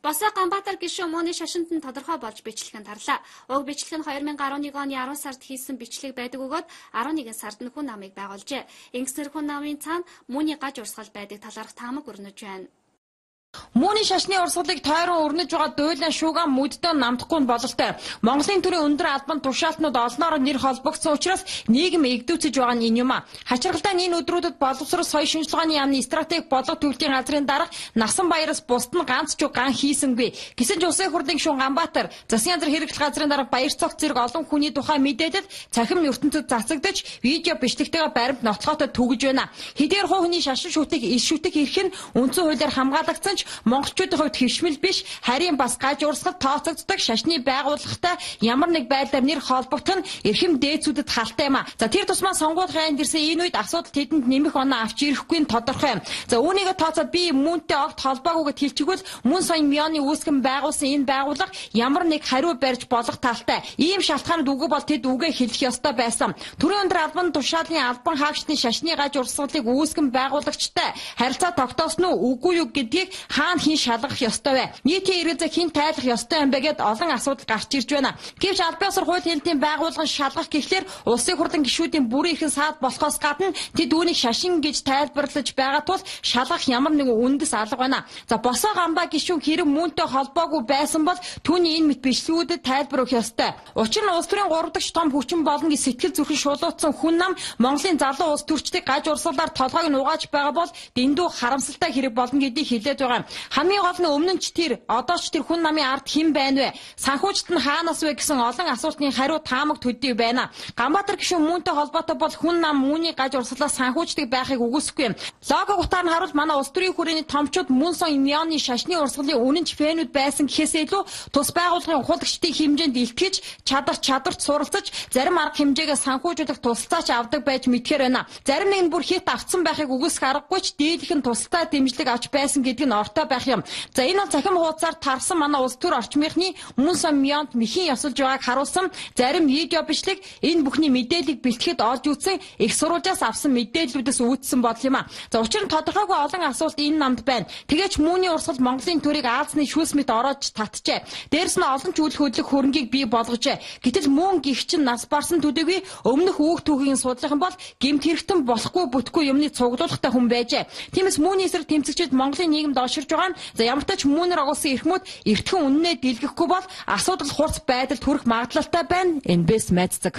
Босоо Ганбаатар гишүүн мууны шашинд нь тодорхой болж бичлэг нь тарлаа. Уг бичлэг нь 2011 оны 10 сард хийсэн бичлэг байдаг бөгөөд 11 сард нь хүн намыг байгуулжээ. Ингэснээр хүн намын цаана мууны гаж урсгал байдаг талаарх таамаг өрнөж байна. Мууны шашны урсгалыг тойрон өрнөж байгаа дуйлан шууган мөддөө намдахгүй нь бололтой. Монголын төрийн өндөр албан тушаалтнууд олноор нэр холбогдсон учраас нийгэм эгдүүцэж байгаа нь энэ юм а. Хачиргалтай энэ өдрүүдэд боловсрол соёл шинжилгээний яамны стратеги бодлого төвлөрийн газрын дарга Насан Баяраас бусд нь ганц ч ган хийсэнгүй. Гэсэн ч улсын хурлын гишүүн Ганбаатар, засгийн газар хэрэглэх газрын дарга Баярцогт зэрэг олон хүний тухай мэдээлэл цахим ертөнцид цацагдаж видео бичлэгтэйгээ баримт нотлохотой түгэж байна. Хэдийгээр хувь хүний шашин шүтэх, иш шүтэх эрх нь үндсэн хуулиар хамгаалагдсан ч монголчуудын хувьд хэвшмэл биш, харин бас гаж урсгал тооцогддог шашны байгууллагатай ямар нэг байдлаар нэр холбогдох нь эрхэм дээдсүүдэд халтай юм а. За тэр тусмаа сонгуулийн анд ирсэн энэ үед асуудал тэдэнд нэмэх оноо авч ирэхгүй нь тодорхой юм. За үүнийгээ тооцоод би мөнтэй огт холбоогүй гэд хэлчихвэл мөн соён мионы үүсгэн байгуулсан энэ байгууллага ямар нэг хариу барьж болох талтай. Ийм шалтгаанд үгүй бол тэд үгээ хэлэх ёстой байсан. Төрийн өндөр албан тушаалын албан хаагчдын шашны гаж урсгалыг үүсгэн байгуулагчтай харилцаа тогтоосон уу үгүй юу гэдгийг хаана хэн шалгах ёстой вэ? Нийтийн эргэлзээ хэн тайлах ёстой юм бэ гэд олон асуудал гарч ирж байна. Гэвч албан ёсоор хууль хэлтийн байгууллагын шалгах гэхлээр улсын хурлын гишүүдийн бүрийн эрхэн саад болохоос гадна тэд үүнийг шашин гэж тайлбарлаж байгаа тул шалгах ямар нэгэн үндэс алга байна. За Босоо Ганбаа гишүүн хэрэг мөнтэй холбоогүй байсан бол түүний энэ мэт бичлэгүүдэд тайлбар өгөх ёстой. Учир нь улс төрийн 3 дахь том хүчин болно гэж сэтгэл зүрхэн шулууцсан хүн нам Монголын залуу улс төрчдийг гаж урсгалаар толгойг нь угааж байгаа бол дэндүү харамсалтай хэрэг болно гэдгийг хэлээд байгаа юм. Хамгийн гол нь өмнө нь ч тэр одоо ч тэр хүн намын ард хэн байна вэ? Санхүүжилт нь хаанаас вэ гэсэн олон асуултын хариу таамаг төдий байна. Ганбаатар гишүүн мөнтэй холбоотой бол хүн нам үүний гаж урсгалаас санхүүждэг байхыг үгүйсэхгүй юм. Логик утгаар нь харуул манай улс төрийн хүрээний томчууд мөн сон мионы шашны урсгалын үнэнч фэнүүд байсан гэхээсээ илүү тус байгууллагын ухуулагчдын хэмжээнд илтгэж чадварт суралцаж зарим арга хэмжээгээ санхүүжүүлэх тусалцаач авдаг байж мэдхээр байна. Зарим нэг нь бүр хит автсан байхыг үгүйсэх аргагүй ч дийлэх нь тусалтай дэмжлэг авч байсан гэдэг нь ортой байх юм. За энэ бол цахим хуудасаар тарсан манай улс төр орчмынхны мөн сон мионд мэхийн ёсолж байгааг харуулсан зарим видео бичлэг энэ бүхний мэдээллийг бэлтгэхэд олж үзсэн их сурвалжаас авсан мэдээллүүдээс үүдсэн бодол юм а. За учир нь тодорхойгүй олон асуулт энэ намд байна. Тэгээч мууны урсгал Монголын төрийг Аазны шүүс мэт ороож татжээ. Дээрэс нь олон ч үйл хөдлөх хөрөнгийг бий болгожээ. Гэтэл мөн гих чинь нас барсан төдийгүй өмнөх үүх түүхийн судлах юм бол гэмт хэрэгтэн болохгүй бүтгүй юмны цуглуулгатай хүн байжээ. Тиймээс мууны эсрэг тэмцэгчид Монголын нийгэмд олширж байгаа нь за ямар ч мүүнээр агуулсан эрхмүүд эртхэн үннээ дэлгэхгүй бол асуудал хурц байдалд хүрэх магадлалтай байна. НБС майцдаг.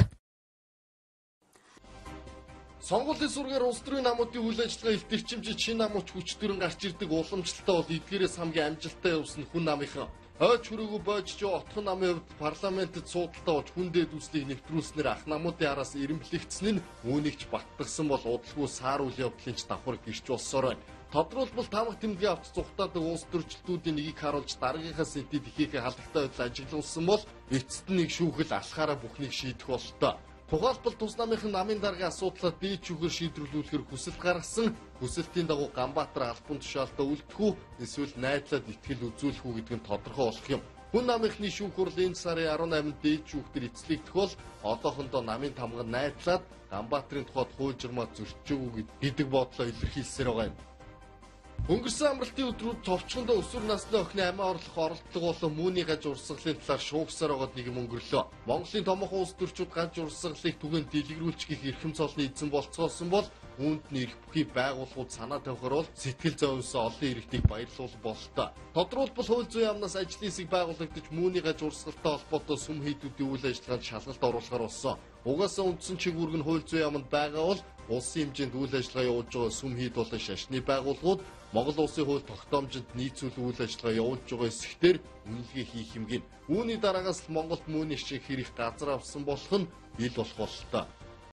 Сонгуулийн сүргээр улс төрийн намуудын үйл ажиллагаа илт эрчимжид шинэ намууч хүчдэрэн гарч ирдэг уламжлалтай бол эдгээрээс хамгийн амжилттай явсан хүн намынхан. Ойч хүрээгүй бойжч отхон намын хувьд парламентэд суудалтай болж хүн дээд үүслийг нэвтрүүлснээр ах намуудын араас эрэмблэгдсэн нь үүнийг ч баттгсан бол удалгүй саар үйл явдлын ч давхар гэрч болсоор байна. Тодруулбал тамга тэмдгийн авч зүхтаадаг улс төрчлөлтүүдийн нэгийг харуулж дараагийнхаа сэдвийг ихээхээ халагтай байдал ажиглуулсан бол эцэст нь нэг шүүхэл алхаараа бүхнийг шийдэх бололтой. Тухайлбал тус намынхан намын даргын асуудлаа дээд шүүхээр шийдвэрлүүлэхээр хүсэлт гаргасан. Хүсэлтийн дагуу Ганбаатар албан тушаалтаа үлдэх үү эсвэл найдлаад итгэл үзүүлэх үү гэдэг нь тодорхой болох юм. Хүн намынхны шүүх хурал энэ сарын 18-нд дээд шүүхтэр эцлэгдэх бол одоохондоо намын тамга найдлаад Ганбаатарын тухайд хууль журмаа зөрчөөгүй гэдэг бодлоо илэрхийлсээр байгаа юм. Өнгөрсөн амралтын өдрүүд товчхондоо өсвөр насны охины амиа орлох оролдлого болон мууны гаж урсгалын талаар шуугсаар байгаад нэг юм өнгөрлөө. Монголын томоохон улс төрчүүд гаж урсгалыг түгээн дэлгэрүүлж гих эрхэм цолны эзэн болцгоосон бол үүнд нь ирэх бүхий байгууллагууд санаа тавихаар бол сэтгэл зовсон олон иргэдийг баярлуулах бололтой. Тодруулбал хууль зүйн яамнаас ажлын хэсэг байгуулагдаж мууны гаж урсгалтай холбоотой сүм хийдүүдийн үйл ажиллагаанд шалгалт оруулахар болсон. Угаасаа үндсэн чиг үүрэг нь хууль зүйн яаманд байгаа бол улсын хэмжээнд үйл ажиллагаа явуулж байгаа сүм хийд болон шашны байгууллагууд Монгол улсын хууль тогтоомжинд нийцүүлэн үйл ажиллагаа явуулж байгаа хэсэгтэр үнэлгээ хийх юм гин. Үүний дараагаас л Монголд мууны шиг хэрэг газар авсан болох нь ил болох бололтой.